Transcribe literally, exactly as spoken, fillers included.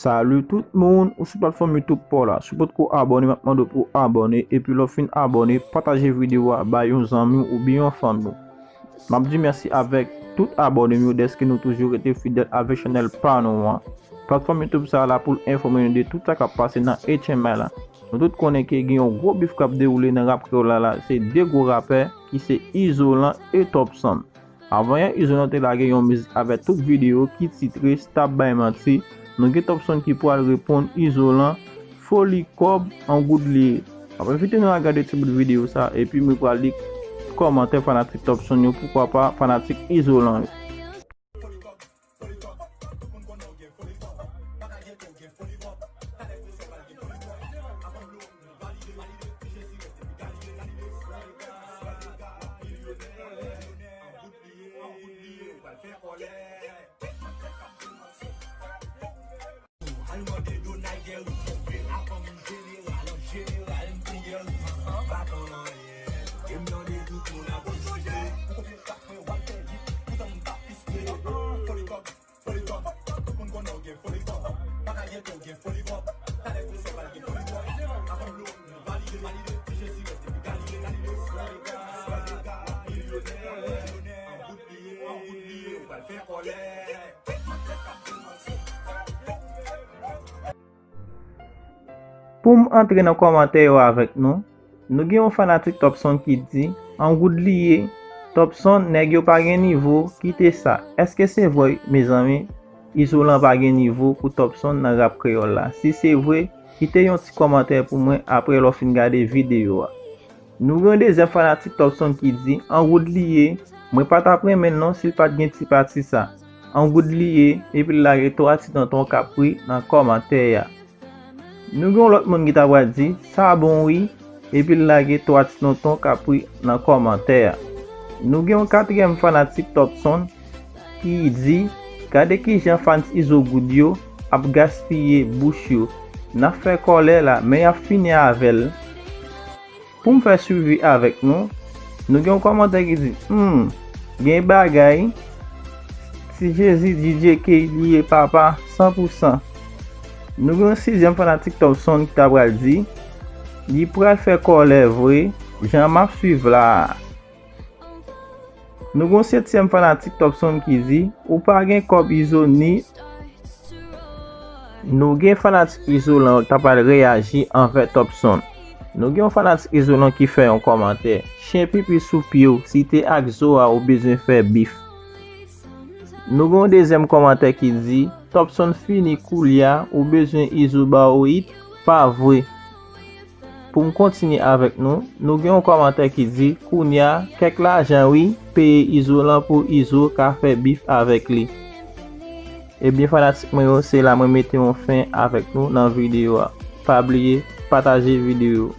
Salut tout moun, ou sou platfòm YouTube pa w la. Si w potko abòne, m ap mande w pou w abòne. Epi lè w fin abòne, pataje videyo a bay yon zanmi w oubyen yon fanmi w. M ap di mèsi avèk tout abòne m yo dèske nou toujou rete fidèl avèk chanèl pa nou an. Platfòm YouTube sa a la pou l enfòme nou de tout sa k ap pase nan H M I la. Nou tout konnen ke gen yon gwo bif k ap dewoule nan rap kreyòl la la. Se de gwo rapè ki se Izolan e Topson. Avan yè, Izolan te lage yon mizik avèk tout videyo ki titre Stop Bay Manti. Nou gen Topson ki pral reponn Izolan, foli kòb, an goud li ye. M ap envite nou al gade ti bout videyo sa, epi mwen pral li kòmantè fanatik Topson yo, poukwa pa fanatik Izolan yo. Pou m antre nan kòmantè yo avèk nou, nou gen yon fanatik Topson ki di, an goud li ye, Topson, nèg yo pa gen nivo, kite sa. Èske se vre, mezanmi, Izolan pa gen nivo pou Topson nan rap kreyòl la? Si se vre, kite yon ti kòmantè pou mwen apre lè w fin gade videyo a. Nou gen yon dezyèm fanatik Topson ki di, an goud li ye, mwen pa t ap renmen l non si l pa t gen ti pati sa. An goud li ye, epi l lage twa ti tonton k ap ri nan kòmantè a. Nou gen yon lòt moun ki ta pral di, sa bon wi, epi l lage twa ti tonton k ap ri nan kòmantè a. Nou gen yon katriyèm fanatik Topson ki di, gade kijan fans Izo Goud yo ap gaspiye bouch yo. N ap fè kòlè la, men y ap fini avè l. Pou m fè swivi avèk nou, nou gen yon kòmantè ki di, hmm, gen bagay, si Jezi D J K li ye papa, san pou san. Nou gen yon sizyèm fanatik Topson ki ta pral di, li pral fè kòlè vre, jan m ap swiv la a. Nou gen yon setyèm fanatik Topson ki di, ou pa gen kòb Izo ni. Nou gen fanatik Izolan k ta pral reyaji anvè Topson. Nou gen yon fanatik Izolan ki fè yon kòmantè, chen pipi sou pye w, si te ak Zo a ou bezwen fè bif. Nou gen yon dezyèm kòmantè ki di, Topson fini koulye a, ou bezwen Izo ba w it, pa vre. Pou m kontinye avèk nou, nou gen yon kòmantè ki di, kounye a, kèk lajan wi, peye Izolan pou Izo ka fè bif avèk li. Ebyen, fanatik mwen yo, se la mwen mete yon fen avèk nou nan videyo a. Pa bliye, pataje videyo.